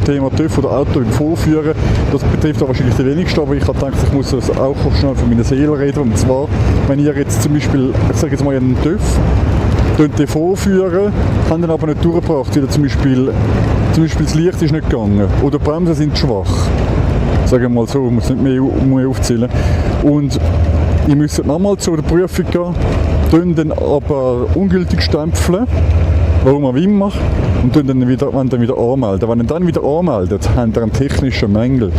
Thema TÜV oder Auto im Vorführen, das betrifft auch wahrscheinlich die wenigsten, aber ich habe gedacht, ich muss das auch schnell von meiner Seele reden. Und zwar, wenn ihr jetzt zum Beispiel, ich sage jetzt mal einen TÜV, den vorführen, haben dann aber nicht durchgebracht, weil zum Beispiel das Licht ist nicht gegangen oder die Bremsen sind schwach. Sagen wir mal so, ich muss nicht mehr aufzählen. Und ihr müsst nochmal zu der Prüfung gehen, dann aber ungültig stempeln, warum auch immer, und dann wieder anmelden. Wenn ihr dann wieder anmeldet, habt ihr einen technischen Mängel.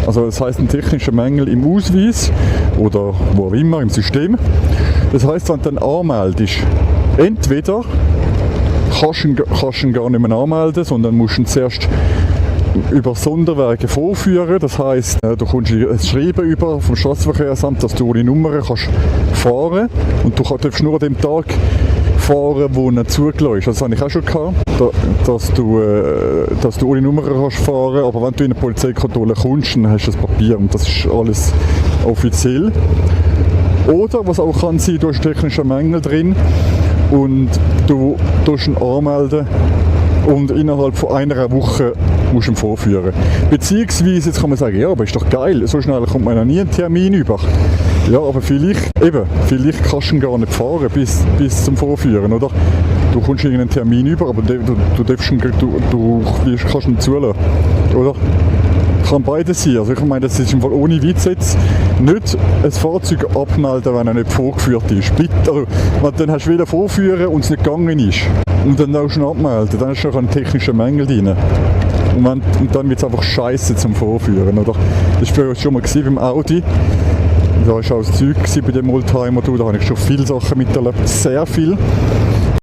Also das heisst, ein technischer Mängel im Ausweis oder wo auch immer im System. Das heisst, wenn du dann anmeldest, entweder kannst du ihn gar nicht mehr anmelden, sondern musst ihn zuerst über Sonderwege vorführen. Das heisst, du kommst ein Schreiben über vom Strassenverkehrsamt, dass du ohne Nummer kannst fahren und du darfst nur an dem Tag fahren, wo nicht zugelassen ist. Das habe ich auch schon gehabt, dass du ohne Nummer kannst fahren, aber wenn du in eine Polizeikontrolle kommst, dann hast du das Papier und das ist alles offiziell. Oder, was auch kann sein, du hast technische Mängel drin und du tust ihn anmelden und innerhalb von einer Woche musst du ihn vorführen. Beziehungsweise, jetzt kann man sagen, ja, aber ist doch geil, so schnell kommt man noch nie einen Termin über. Ja, aber vielleicht kannst du ihn gar nicht fahren bis zum Vorführen, oder? Du kommst irgendeinen Termin über, aber du kannst ihn zulassen, oder? Kann beides sein. Also ich meine, das ist im Fall ohne Witz jetzt nicht ein Fahrzeug abmelden, wenn er nicht vorgeführt ist. Bitte, also, dann hast du wieder vorführen und es nicht gegangen ist. Und dann auch schon abmelden, dann ist noch ein technischer Mängel drin. Und dann wird es einfach scheiße zum Vorführen, oder? Das war schon mal beim Audi. Da war auch das Zeug bei dem Oldtimer, da habe ich schon viele Sachen miterlebt, sehr viel.